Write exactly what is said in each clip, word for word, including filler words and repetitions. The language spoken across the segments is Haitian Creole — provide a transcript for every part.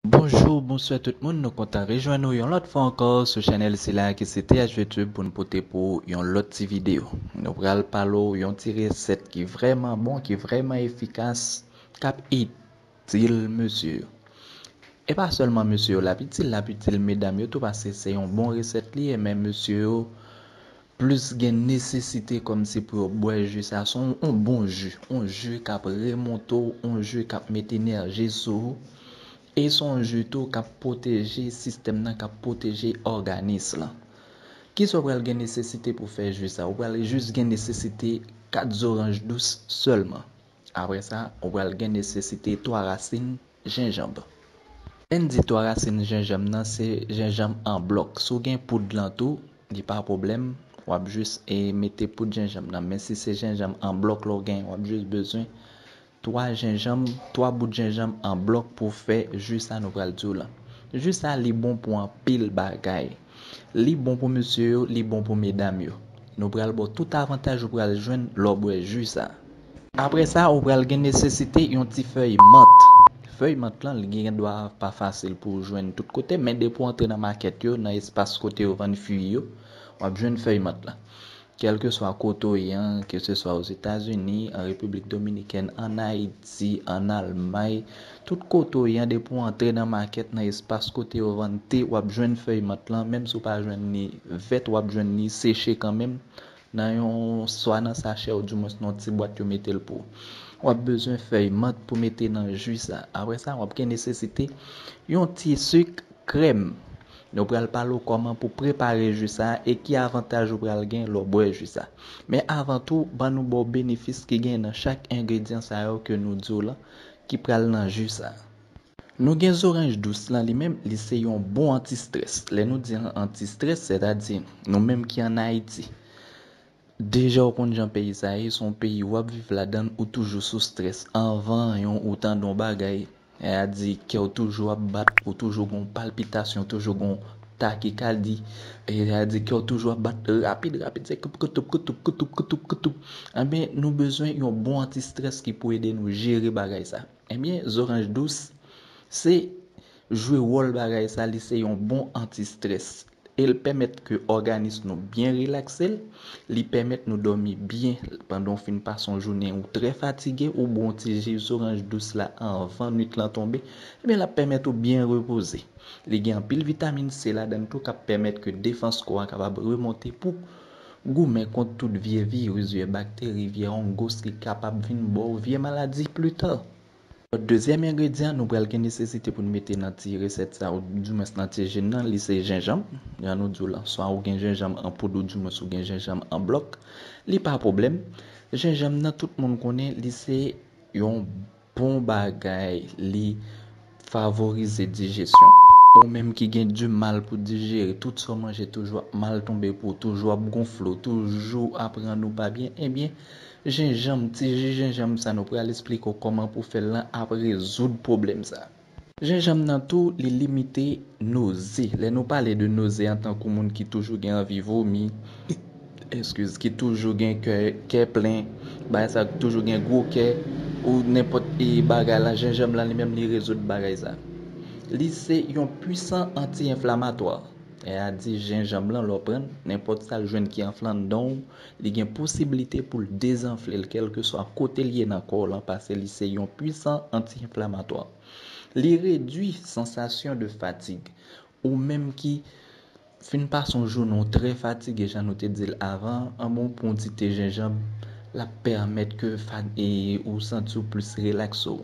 Bonjou, bonswa tout moun, nou kontan rejwenn nou yon lòt fwa ankò sou chanèl sila ki se T H V Tube pou n pote pou yon lòt ti videyo. Nou pral pale w yon ti resèt ki vrèman bon, ki vrèman efikas, k ap itil mesye yo. E pa sèlman mesye yo l ap itil, l ap itil medam yo tou, paske se yon bon resèt li ye, men mesye yo plis gen nesesite kòmsi pou yo bwè ji sa. Se yon, yon bon ji, yon ji k ap remonte w, yon ji k ap mete enèji sou ou. E se yon ji tou k ap pwoteje sistèm nan, k ap pwoteje òganis lan. Kisa w pral gen nesesite pou fè ji sa? Ou pral jis gen nesesite kat zoranj dous sèlman. Apre sa, ou pral gen nesesite twa rasin jenjanm. Lè n di twa rasin jenjanm nan, se jenjanm an blòk. Si w gen poud lan tou, li pa pwoblèm. W ap jis e mete poud jenjanm nan. Men si se jenjanm an blòk la w gen, w ap jis bezwen twa jenjanm, twa bout jenjanm an blòk pou fè ji sa nou pral di w lan. Ji sa li bon pou anpil bagay. Li bon pou mesye yo, li bon pou medam yo. Nou pral ba w tout avantaj ou pral jwenn lè w bwè ji sa. Apre sa, ou pral gen nesesite yon ti fèy mant. Fèy mant lan, li gen dwa pa fasil pou w jwenn tout kote, men depi w antre nan makèt yo, nan espas kote yo vann fwi yo, w ap jwenn fèy mant lan. Kèlkeswa kote w ye an, keseswa Ozetazini, an Repiblik Dominikèn, ann Ayiti, ann Almay, tout kote w ye an, depi w antre nan makèt, nan espas kote yo vann te, w ap jwenn fèy mant lan, menm si w pa jwenn li vèt, w ap jwenn li seche kanmenm, nan yon, swa nan sachè oudimwens nan yon ti bwat yo mete l pou ou. W ap bezwen fèy mant pou mete nan ji sa. Apre sa, w ap gen nesesite yon ti sik, krèm. Nou pral pale w kòman pou prepare ji sa a e ki avantaj ou pral gen lè w bwè ji sa. Men avan tou, ban nou ba w benefis ki gen nan chak engredyan sa yo ke nou di w lan ki pral nan ji sa. Nou gen zoranj dous lan li menm, li se yon bon antistrès. Lè nou di antistrès, sètadi nou menm ki ann Ayiti, deja w konn jan peyi sa ye, se yon peyi w ap viv ladan l, ou toujou sou strès. Anvan yon, ou tande yon bagay, e a di kè w toujou ap bat, ou toujou gon palpitasyon, toujou gon takikadi, e a di kè w toujou ap bat rapid, rapid, se koup, koutoup, koutoup, koutoup, koutoup, koutoup. Enben, nou bezwen yon bon antistrès ki pou ede nou jere bagay sa. Enben, zoranj dous, se jwe wòl bagay sa, li se yon bon antistrès. E l pèmèt ke òganis nou byen relakse l, li pèmèt nou dòmi byen pandan w fin pase yon jounen ou trè fatige, ou bwè yon ti ji zoranj dous la anvan nwit lan tonbe, ebyen l ap pèmèt ou byen repoze. Li gen anpil vitamin C ladan l tou k ap pèmèt ke defans kò a kapab remonte pou goumen kont tout vye viris, vye bakteri, vye ongous ki kapab vin ba w vye maladi pita. Lòt dezyèm engredyan nou pral gen nesesite pou n mete nan ti resèt sa, oudimwens nan ti ji n nan, li se jenjanm. Jan nou di w lan, swa ou gen jenjanm an poud, oudimwens ou gen jenjanm an blòk, li pa pwoblèm. Jenjanm nan, tout moun konnen, li se yon bon bagay, li favorize dijesyon. Ou menm ki gen di mal pou dijere, tout sa w manje toujou ap mal tonbe pou ou, toujou ap gonfle w, toujou ap rann ou pa byen, ebyen, jenjanm, ti ji jenjanm sa nou pral esplike w kòman pou fè l lan ap rezoud pwoblèm sa. Jenjanm nan tou, li limite noze. Lè nou pale de noze antankou moun ki toujou gen anvi vomi, eskiz, ki toujou gen kè, kè plen, bagay sa, ki toujou gen gwo kè, ou nenpòt e bagay la, jenjanm lan li menm li rezoud bagay sa. Li se yon pwisan anti-enflamatwa. E a di jenjanm lan, lè w pran l, nenpòt sa l jwenn ki anfle anndan w, li gen posiblite pou l dezanfle l, kèlkeswa kote l ye nan kò w lan, paske li se yon pwisan anti-enflamatwa. Li redui sansasyon de fatig. Ou menm ki fin pase yon jounen w trè fatige, jan nou te di l avan, an bon, pran yon ti te jenjanm, l ap pèmèt ke fa-, e ou santi w plis relakse w.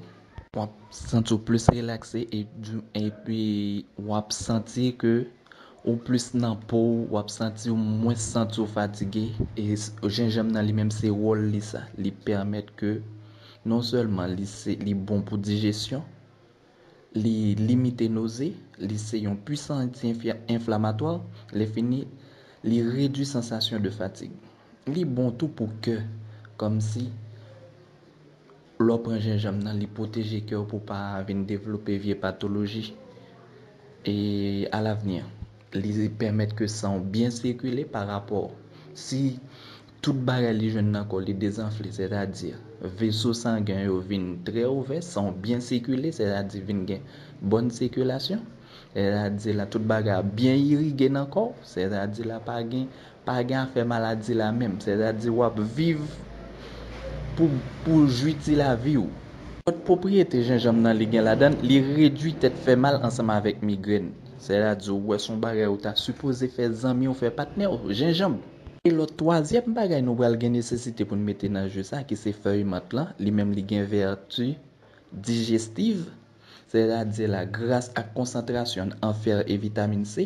W ap santi w plis relakse e di-, epi w ap santi ke ou plis nan po w, w ap santi w mwens santi w fatige. E s-, jenjanm nan li menm se wòl li sa. Li pèmèt ke non sèlman li se, li bon pou dijesyon, li limite noze, li se yon pwisan anti-enflamatwa, lè fini, li redui sansasyon de fatig. Li bon tou pou kè, kòmsi lè w pran jenjanm nan, li pwoteje kè w pou pa vin devlope vye patoloji e alavni. Li pèmèt ke san w byen sikile pa rapò si tout bagay li jwenn nan kò li dezanfle, sètadi veso sangen yo vin trè ouvè, san w byen sikile, sètadi vin gen bòn sikilasyon. Sètadi la tout bagay ap byen irige nan kò w, sètadi la pa gen pa gen afè maladi la menm, sètadi w ap viv pou pou jwi ti lavi w. Lòt pwopriyete jenjanm nan li gen ladan l, li redwi tèt fè mal ansanm avèk migrèn. Sètadi w wè se yon bagay ou ta sipoze fè zanmi w, fè patnè w, jenjanm. E lòt twazyèm bagay nou pral gen nesesite pou n mete nan ji sa, ki se fèy mant lan, li menm li gen vèti dijestiv, sètadi la gras ak konsantrasyon l an fè e vitamin C,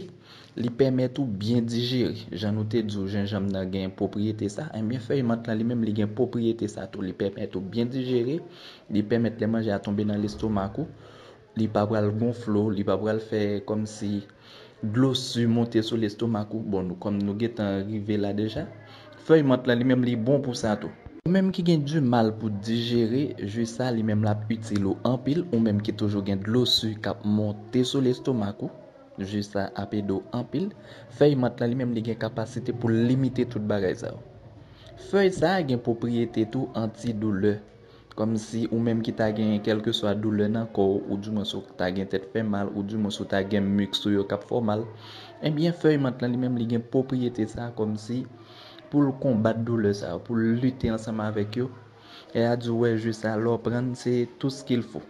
li pèmèt ou byen dijere. Jan nou te di w jenjanm nan gen pwopriyete sa, enben fèy mant lan li menm li gen pwopriyete sa tou, li pèmèt ou byen dijere, li pèmèt lè manje a tonbe nan lestomak ou, li pa pral gonfle w, li pa pral fè kòmsi dlo si monte sou lestomak ou. Bon, nou kòm nou gentan rive la deja, fèy mant lan li menm li bon pou sa tou. Ou menm ki gen di mal pou dijere, ji sa li menm l ap itil ou anpil, ou menm ki toujou gen dlo si k ap monte sou lestomak ou, ji sa ap ede w anpil. Fèy mant lan li menm li gen kapasite pou l limite tout bagay sa yo. Fèy sa a gen pwopriyete tou antidoulè. Kòmsi ou menm ki ta gen kèlkeswa doulè nan kò w, oudimwens ou ta gen tèt fè mal, oudimwens ou ta gen misk ou yo k ap fè w mal, enben fèy mant lan li menm li gen pwopriyete sa a kòmsi pou l konbat doulè sa yo, pou l lite ansanm avèk yo. E a di w wè ji sa a lè w pran l se tout ce qu'il faut.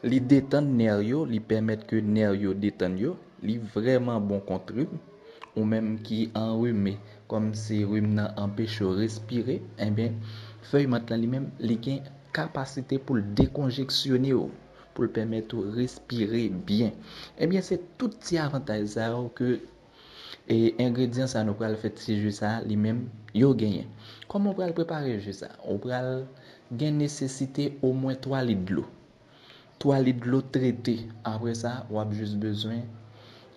Li detann nè yo, li pèmèt ke nè yo detann yo, li vrèman bon kont rim. Ou menm ki anrime, kòmsi rim nan anpeche w respire, enben fèy mant lan li menm li gen kapasite pou l dekonjeksyone w, pou l pèmèt ou respire byen. Enben se tout ti avantaj sa yo ke e engredyan sa nou pral fè ti ji sa li menm yo genyen. Kòman w pral prepare ji sa? Ou pral gen nesesite omwen twa lit dlo. Twa lit dlo trete. Apre sa, w ap jis bezwen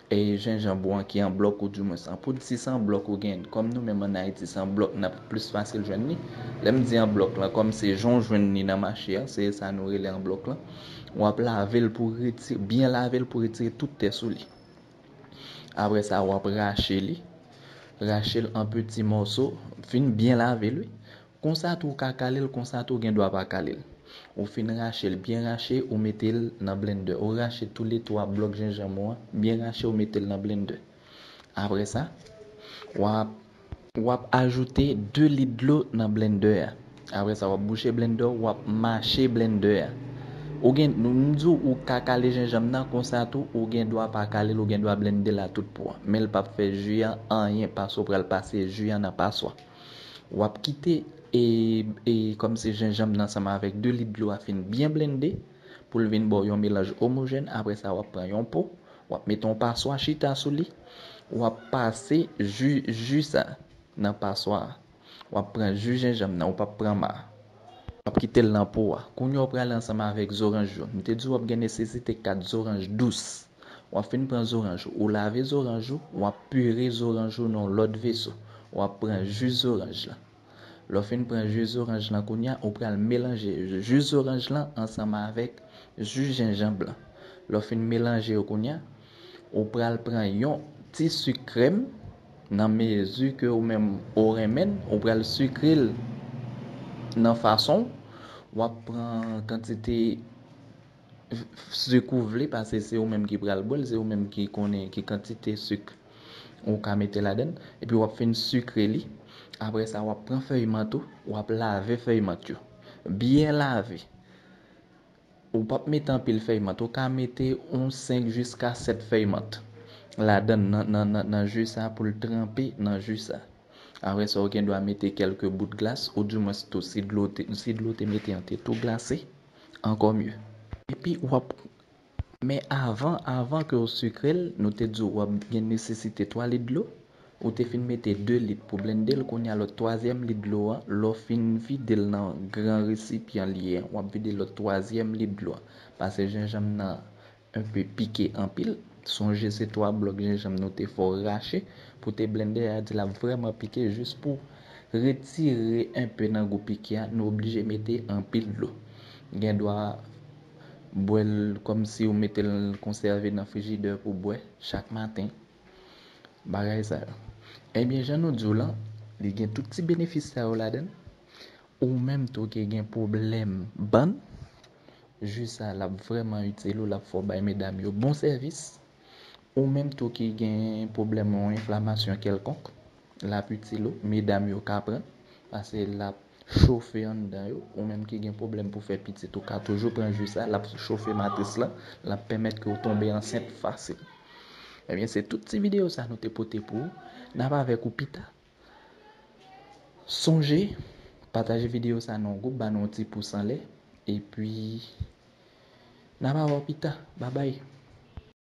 e jenjanm ou an ki an blòk, oudimwens an poud. Si se an blòk ou gen, kòm nou menm ann Ayiti, se an blòk n ap plis fasil jwenn li. Lè m di an blòk lan, kòm se jan w jwenn li nan mache a, se sa nou rele an blòk lan. W ap lave l pou retire, byen lave l pou retire tout tè sou li. Apre sa, w ap rache li. Rache l an peti mòso. Fin byen lave l, wi. Konsa tou, ou ka kale l, konsa tou, ou gen dwa pa kale l. Ou fin rache l, byen rache, ou mete l nan blendè. Ou rache toulètwa blòk jenjanm ou an, byen rache, ou mete l nan blendè. Apre sa, w ap W ap ajoute de lit dlo nan blendè a. Apre sa, w ap bouche blendè, w ap mache blendè a. Ou gen, m di w, ou ka kale jenjanm nan konsa tou, ou gen dwa pa kale l, ou gen dwa blende l a tout pou an. Men l p ap fè ji an anyen, paske w pral pase ji an nan paswa. W ap kite e, e kòmsi jenjanm nan ansanm avèk de lit dlo a fin byen blende pou l vin ba w yon melanj omojèn. Apre sa, w ap pran yon po, w ap mete yon paswa chita sou li, w ap pase ji, ji sa nan paswa a. W ap pran ji jenjanm nan, ou p ap pran ma. W ap kite l nan po a. Kounye a w prale ansanm avèk zoranj yo. M te di w w ap gen nesesite kat zoranj dous. W ap fin pran zoranj ou, ou lave zoranj ou, w ap pire zoranj ou nan yon lòt veso. W ap pran ji zoranj lan. Lè w fin pran ji zoranj lan kounye a, ou pral melanje ji zoranj lan ansanm avèk ji jenjanm lan. Lè w fin melanje yo kounye a, ou pral pran yon ti sik krèm nan mezi ke ou menm ou renmen l, ou pral sikre l nan fason w ap pran kantite sik ou vle, paske se ou menm ki pral bwè l, se ou menm ki konnen ki kantite sik ou ka mete ladan l, epi w ap fin sikre li. Apre sa, w ap pran fèy mant ou, w ap lave fèy mant yo. Byen lave. Ou p ap mete anpil fèy mant, ou ka mete yon senk jiska sèt fèy mant ladan l nan, nan, nan, nan ji sa pou l tranpe nan ji sa. Apre sa, ou gen dwa mete kèlke bout glas, oudimwens tou, si dlo te, si dlo te mete an te tou glase, ankò mye. Epi, w ap, men avan, avan ke w sikre l, nou te di w w ap gen nesesite twa lit dlo, ou te fin mete de lit pou blende l, kounye a lòt twazyèm lit dlo a, lè w fin vide l nan gran resipyan li ye a, w ap vide lòt twazyèm lit dlo a. Paske jenjanm nan enpe pike anpil. Sonje se twa blòk jenjanm nou te fè w rache pou te blende a, di l ap vrèman pike jis pou retire enpe nan gou pike a, nou oblije mete anpil dlo. Gen dwa bwè l kòmsi w mete l konsève nan frijidè pou bwè chak maten. Bagay sa yo. Ebyen, jan nou di w lan, li gen tout ti benefis sa yo ladan l. Ou menm tou ki gen pwoblèm bann, ji sa l ap vrèman itil ou, l ap fè w bay medam yo bon sèvis. Ou menm tou ki gen pwoblèm yon enflamasyon kèlkonk, l ap itil ou, medam yo ka pran, paske l ap chofe anndan yo. Ou menm ki gen pwoblèm pou fè pitit, ou ka toujou pran ji sa, l ap chofe matris lan, l ap pèmèt ke w tonbe ansent fasil. Ebyen, se tout ti videyo sa nou te pote pou ou. N ap avèk ou pita. Sonje pataje videyo sa nan yon gwoup, ba nou yon ti pous anlè, epi n ap avè w pita. Babay.